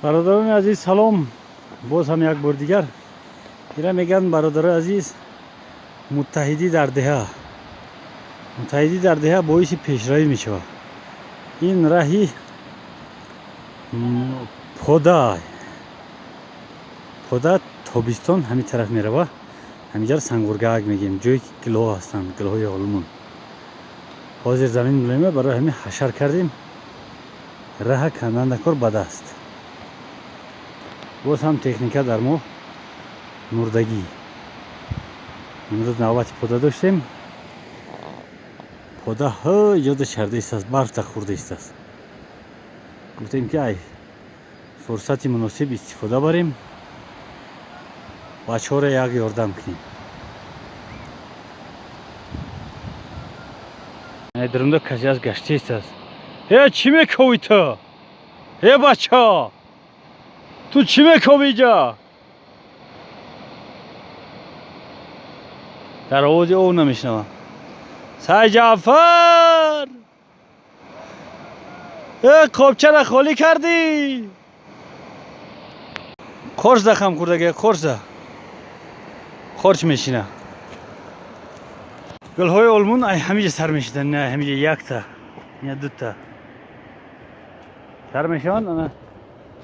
Бародарони азиз, салом. Боз ҳам як бор дигар ира мегӯянд, бародарои азиз, муттаҳидӣ дар деҳа, муттаҳидӣ дар деҳа боиси пешравӣ мешавад. Ин раҳи пода пода тобистон ҳамин тараф мерава. Ҳаминҷаро Сангургак мегӯем, ҷое ки гилҳо ҳастанд, гилҳои олмон. Ҳозир замин мулоима, барои ҳамин ҳашар кардем. Раҳа кандан кор ба даст. Боз ҳам техника дар мо мурдагӣ. Имрӯз навбати пода доштем. Пода ҳо иҷода шарда истааст, барф хӯрда истааст. Гуфтем ки ай фурсати муносиб истифода барем, бачаҳоро як ёрдам кунем. Дарунда касе аст, гашта истааст. Э, чӣ мековӣ ту? Э, бача, ту чӣ мековӣ иҷа? Дар овози ов намешнавам. Сайҷафар, э, қобчара холӣ кардӣ? Қорчда хам хӯрдаге, қорчда қорч мешина. Гулҳои олмон ай ҳамиҷа сар мешидан. На, ҳамиҷа якта я дута сар мешаванд. Ана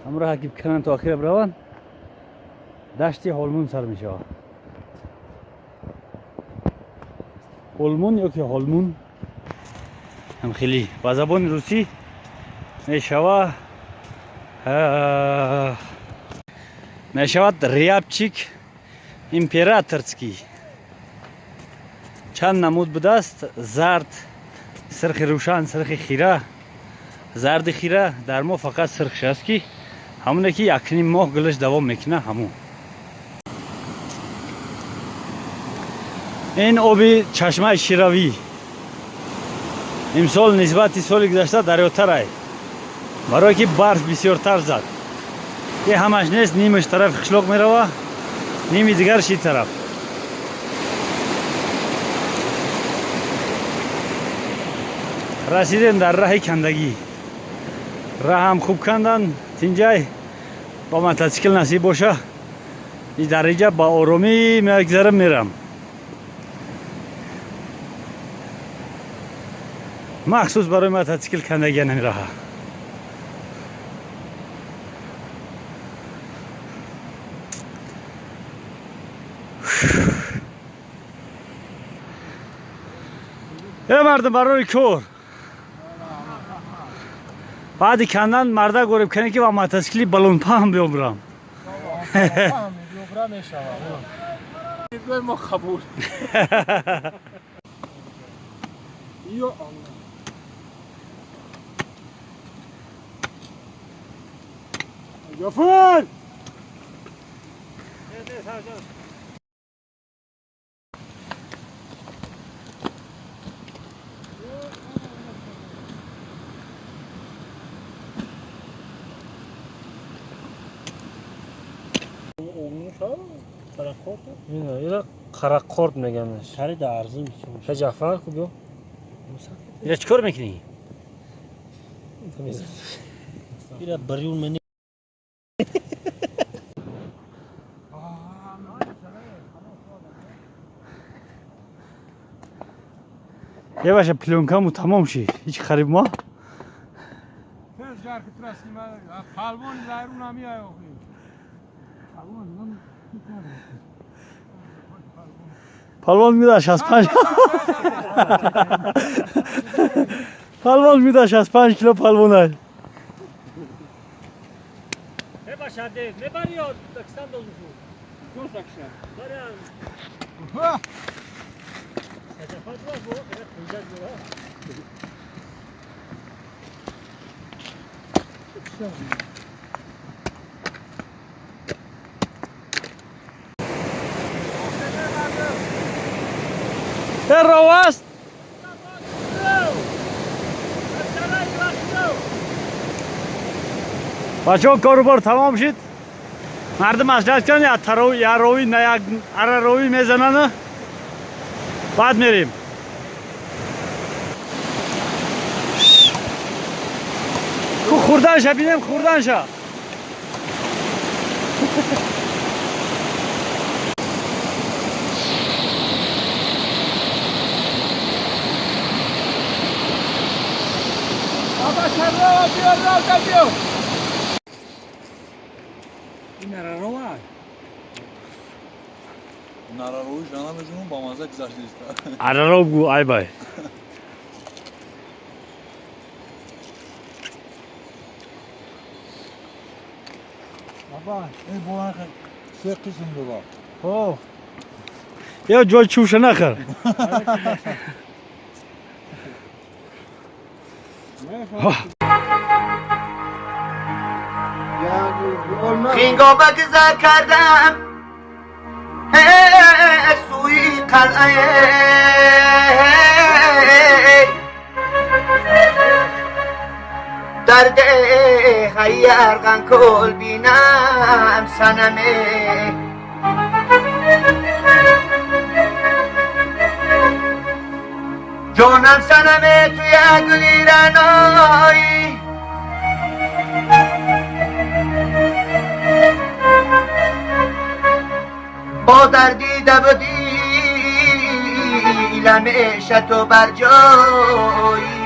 ҳамроҳ ки кананд то охира бираванд, дашти Ҳолмун сар мешавад. Олмун ё ки Ҳолмун ҳам хеле ба забони русӣ мешавад рябчик императорский. Чанд намуд будааст: зард, сирхи рӯшан, сирхи хира, зарди хира. Дар мо фақат сирхш аст, ки ҳамоне ки якним моҳ гулаш давом мекунад. Ҳамун ин оби чашмаи Ширавӣ имсол нисбати соли гузашта дарётарай, барое ки барф бисёртар зад. И ҳамаш нест, нимаш тарафи қишлоқ мерава, ними дигараш ин тараф. Расидем дар раҳи кандагӣ. Раҳам хуб кандан, тинҷай. Ба мототсикл насиб боша, дар инҷа ба оромӣ мегзарам, мерам. Махсус барои мототсикл кандагиан ҳамин раҳа. Э, мардум, барои кор баъди кандан марда гореб кане ки ба мототсикли баллонпаҳм биёбурам. Ёбра мешавад. Мо қабул. Ё Аллоҳ. Ҷафар! Ира қарақорт меганаш. Харида арзун. Ша Ҷафар ку, биё. Ира чӣ кор мекунӣ? Ира барюн мани. Ебаша, плёнкаму тамом шид, ҳеҷ хариб мо. Тез гар ки траси ма палвони зайрун намиай охи. Палвон нам. Палвон мида 65, палвон мида 65 кило палвонай. Ебаша, мебари ё Дакстан должен? Косакша. Барян. Ха! Саҷафар бо ира 15 лира. Э, роваст. Бачаҳо, корубор тамом шид. Мардум маслиҳат кунанд, я тарови, я рови, на як ара рови мезананд, баъд мерем. Ку, хурданша бинем, хурданша. بابا چرا بیا را بیا. این نرارو. Нарарои жана мезанам, ба маза гузаштиста. Араро гу ай бай. Баба, ин бо се қисм дора. Хо. Я ҷой чӯша нахар. خینگا بگذر کردم سوی قلعه، درد هی ارغن کل بینم سنمه، جانم سنمه توی گلی رنایی، با دردی دب دیلم عشت و بر جایی.